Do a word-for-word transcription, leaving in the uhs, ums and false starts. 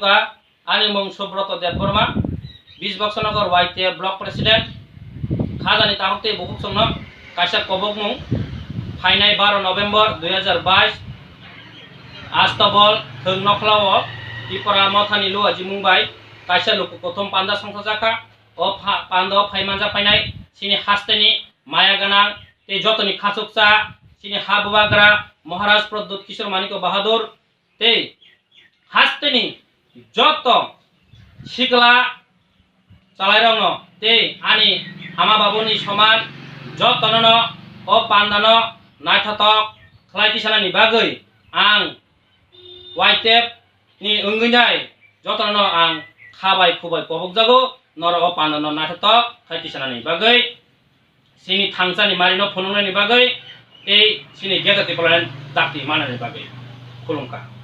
Ani mung Subroto Debbarma, Bisboksonagar Y T F Block President. Khajani takhuk tei bukhuk chwngno kaisa kobokmung phainai baro November dui hazar bais Astabol thwng nokhlao Tipra Mothani Luajimung bai kaisa luku kothom panda songsajakha. O pha-, pando phai manja phainai chini hasteni maya gwnang tei jotoni khachuksa chini ha bubagra Maharaj Pradyut Kishore Manikya Bahadur tei hasteni joto sikla chalairokno tei ani ama babuni soman jotono no o pandano naithotok khlai tisanani bagwi ang Y T F ni wngwi nai jotono ang kha bai khu bai kobokjago, norok o pandano naithotok khai tisanani bagwi, chini thangsani marino phunuknani bagwi tei chini Greater Tipraland dakti manani bagwi. Khulumkha.